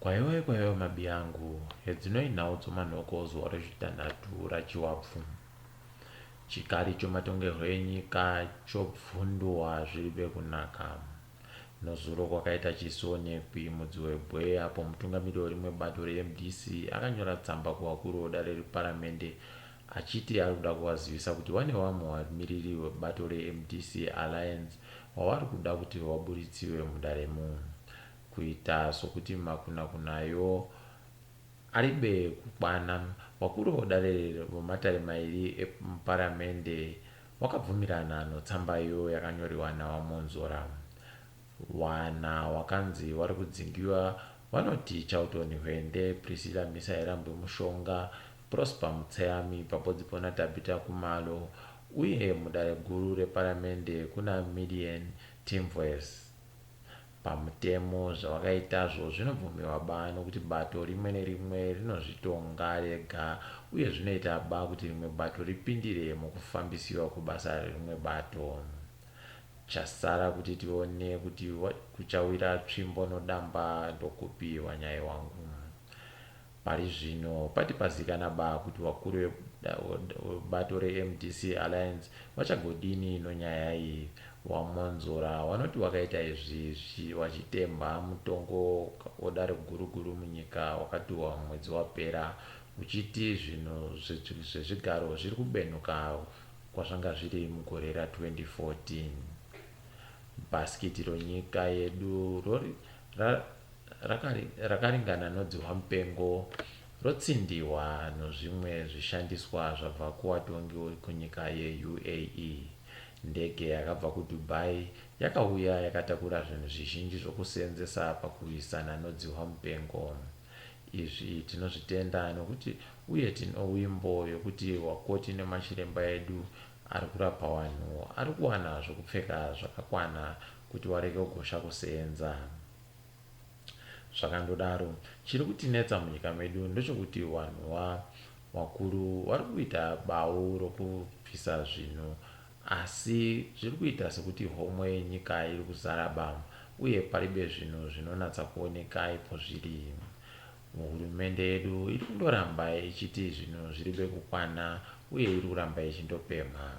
Kwaiwe kwaiwe mabiyangu, hedzinoi nhau dzomanhoko ozuva rechitanhatu raChiwapfu. Chikari chomatongerwo enyika chobvunduwa zviribe kunaka. Nozuro kwakaita chisionekwi mudzi webwe apo mutungamiri werimwe bato reMDC akanyora tsamba kuvakuru vedare reparamende achiti ari kuda kuvazivisa kuti wane vamwe vamiriri vebato reMDC Alliance wavari kuda kuti vaburitsiwe mudaremu. Kuita sokuti makunakunayo aribe kukwana, vakuru vodare vomatare mairi emuparamende wakabvumirana notsambayo yakanyoriwa naVaMwonzora. Wana wakanzi wari kudzingiwa vanoti Charlton Hwende, Priscilla Mhisairambwi Mushonga, Prosper Mutseyami pabodzipo naTabitha Khumalo uye mudare guru reparamende kuna Millian Timvoes. Pamutemo zvavakaitazvo zvinobvumiwa ba nokuti bato rimwe nerimwe rinozvitonga rega uye zvinoita ba kuti rimwe bato ripindire mukufambisiwa kwebasa rerimwe bato. Chasara kuti tione kuti kuchawira tsvimbo nodamba ndokupi wanyai wangu. Pari zvino pati pazikana ba kuti vakuru vebato reMDC Alliance vachagodini nonyaya iyi. VaMwonzora vanoti vakaita izvi vachitemba mutongo wedare guru guru munyika wakatuhwa mwedzi wapera uchiti zvinhu zvezvigaro zviri kubenuka kwazvanga zviri mugore ra 2014. Bhasikiti ronyika yedu rakaringana nodzihwamupengo rotsindihwa nozvimwe zvishandiswa zvabva kuwatongi wekunyika yeUAE. Ndege yakabva kuDubai yakauya yakatakura zvinhu zvizhinji zvokuseenzesa pakurwisana nodzihwamupengo. Izvi tinozvitenda nokuti uye tinowimbo yokuti wakoti nemachiremba edu ari kurapa wanhu ari kuwana zvokupfeka zvakakwana kuti warege kugosha kuseenza. Zvakandodaro, chiri kutinetsa munyika medu ndochokuti wanhu wa wakuru wari kuita bau rokubvisa zvinhu asi zviri kuita sekuti homwe yenyika iri kuzara ba uye paribe zvinhu zvinonatsa kuoneka ipo zviri. Hurumende yedu iri kundoramba ichiti zvinhu zviribe kukwana uye iri kuramba ichindopemha.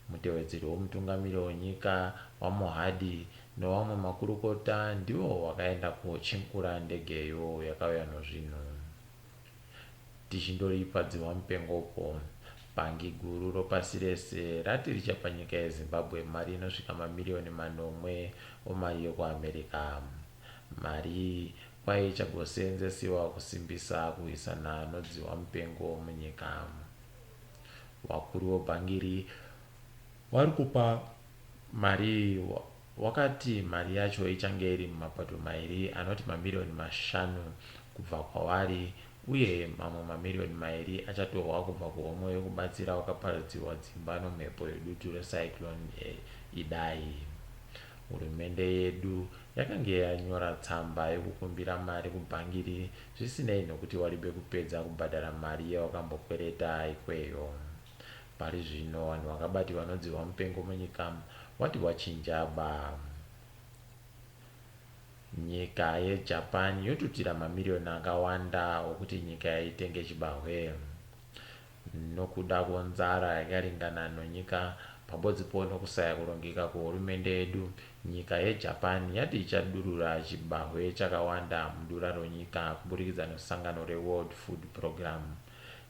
Mutevedzeri womutungamiri wenyika VaMohadi newamwe makurukota ndivo vakaenda kochinkura ndegeyo yakauya nozvinhu. Tichindori padzihwamupengopo, bhangi guru ropasi rese rati richapa nyika yeZimbabwe mari inosvika mamiriyoni manomwe omari yokuAmerica. Mari iyi kwai ichagoseenzesiwa kusimbisa kurwisana nodzihwamupengo munyika. Vakuru vebhangi iri vari kupa mari iyi wakati mari yacho ichange iri mumapato mairi anoti mamiriyoni mashanu kubva kwavari uye mamwe mamiriyoni mairi achatorwa kubva kuhomwe yokubatsira wakaparadzirwa dzimba nomhepo yedutu reCyclone Idai. Hurumende yedu yakange yanyora tsamba yokukumbira mari kubhangi iri zvisinei nokuti waribe kupedza kubhadhara mari yawakambokwereta ikweyo. Pari zvino vanhu vakabatiwa nodzihwa mupengo munyika wati wachinja ba. Nyika yeJapan yotutira mamiriyoni akawanda okuti nyika itenge chibahwe. Nokuda kwonzara yakaringana nonyika pabodzipo nokusaya kurongeka kuhurumende yedu, nyika yeJapan yati ichadurura chibahwe chakawanda mudura ronyika kuburikidza nosangano reWorld Food Programme.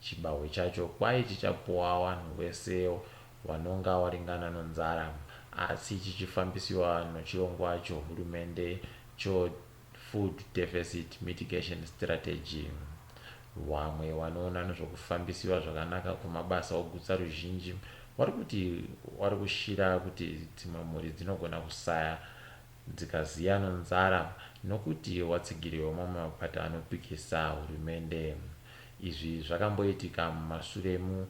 Chibahwe chacho kwai chichapuwa wanhu wese wanonga waringana nonzara, asi chichifambisiwa nochirongwa chohurumende cho Food Deficit Mitigation Strategy. Wamwe wanoona nezvokufambisiwa zvakanaka kwemabasa ogutsa ruzhinji wari kuti wari kushira kuti dzimwe mhuri dzinogona kusaya dzikaziya nonzara nokuti watsigiri wemamwe mapato anopikisa hurumende. Izvi zvakamboitika mumashure mu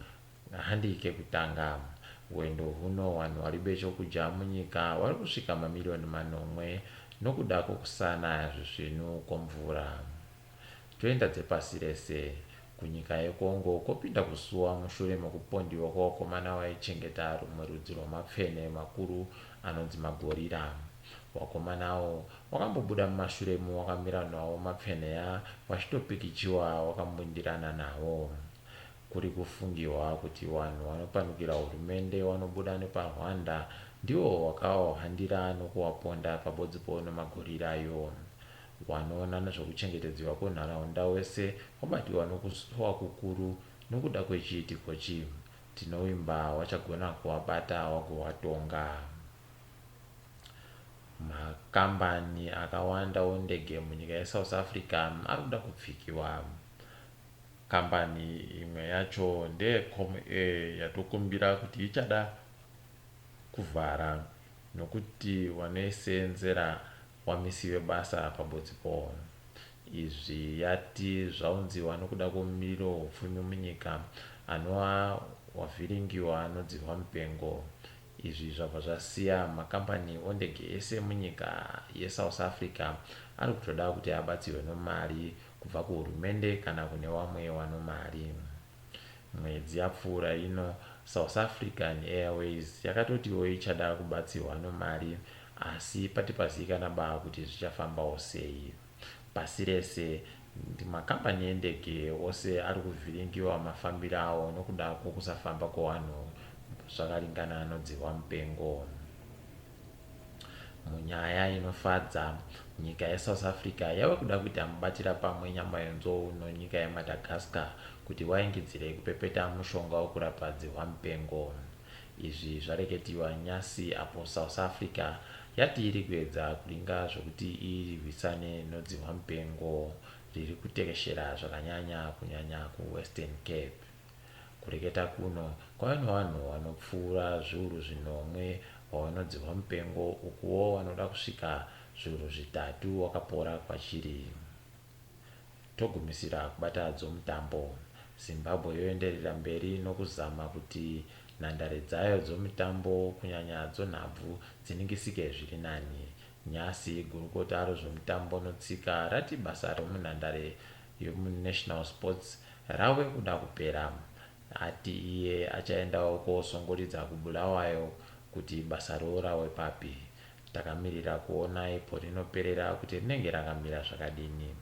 Handi kekutanga. Hwendo huno hwanhu waribe chokudya munyika wari kusvika mamiriyoni manomwe nokuda kwokusanaya zvisvinu kwomvura. Toenda dzepasi rese. Kunyika yeCongo kwopinda kusuwa mushure mekupondiwa kwewakomana waichengeta rumwe rudzi rwamapfene makuru anonzi magorira. Wakomanawo wakambobuda mumashure mu wakamira nawo mapfenheya wachitopikichiwa wakambundirana nawo. Kuri kufungiwa kuti wanhu wanopanukira hurumende wanobuda nepaRwanda ndiwo wakawahwandira nokuwaponda pabodzipo nomagorirayo. Wanoona nezvokuchengetedziwa kwenharaunda wese wabatiwa nokusuwa kukuru nokuda kwechiitikochi. Tinovimba wachagona kuwabata wagowatonga. Makambani akawanda ondege munyika yeSouth Africa ari kuda kupfikiwa. Kambani imwe yacho ndeyeComair yatokumbira kuti ichada kuvhara nokuti wanoiseenzera wamisiwe basa pabodzipo. Izvi yati zvaunziwa nokuda kwemumiriro weupfumi munyika anova wavhiringiwa nodzihwa mupengo. Izvi zvabva zvasiya makambani ondege ese munyika yeSouth Africa ari kutoda kuti abatsirwe nomari kubva kuhurumende kana kune wamwe wanomari. Mwedzi yapfuura ino, South African Airways yakatotiwo ichada kubatsirwa nomari asi pati paziikana ba kuti zvichafambawo sei. Pasi rese, makambani endege ose ari kuvhiringiwa mafambiro awo nokuda kwokusafamba kwewanhu zvakaringana nodzihwa mupengo. Munyaya inofadza, nyika yeSouth Africa yave kuda kuita mubatira pamwe Nyamayonzou nonyika yeMadagascar kuti waingidzire kupepeta mushonga wokurapa dzihwa mupengo. Izvi zvareketiwa nyasi apo South Africa yati iri kuedza kuringa zvokuti irwisane nodzihwa mupengo riri kutekeshera zvakanyanya kunyanya kuWestern Cape. Kureketa kuno kwave nevanhu vanopfuura zviuru zvinomwe vavanodzihwa mupengo ukuwo vanoda kusvika zviuru zvitatu wakapora kwachiri. Togumisira kubata dzomutambo. Zimbabwe yoenderera mberi nokuzama kuti nhandare dzayo dzomitambo kunyanya dzonhabvu dziningisike zviri nani. Nyasi gurukota rezvomutambo notsika rati basa romunhandare yomuNational Sports rave kuda kupera. Ati iye achaendawo koosongoridza kuBulawayo kuti basaro rave papi. Takamirira kuona ipo rinoperera kuti rinenge rakamira zvakadini.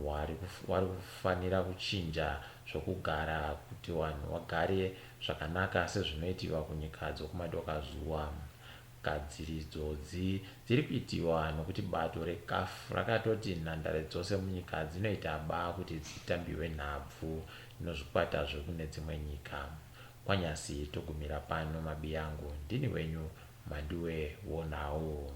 Wari kufanira kuchinja zvokugara kuti vanhu vagare zvakanaka sezvinoitiwa kunyika dzokumadokazuva. Gadziridzodzi dziri kuitiwa nokuti bato reCAF rakatoti nhandare dzose munyika dzinoita ba kuti dzitambiwe nhabvu nozvikwata zvekune dzimwe nyika. Kwanyasi togumira pano mabiyangu ndini wenyu Mhanduwe Wonhau.